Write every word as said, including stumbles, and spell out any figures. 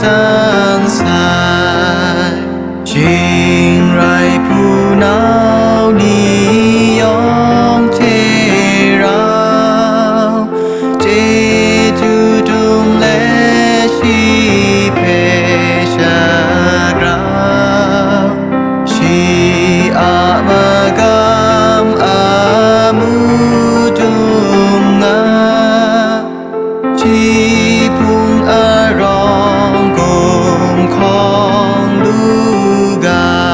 san sai. Shing rai hpunau ni yawng hte rau, chyeju dum let shi hpe shagrau, shi a magam amu dum nga, shi hpung arawng gumhkawng lu ga.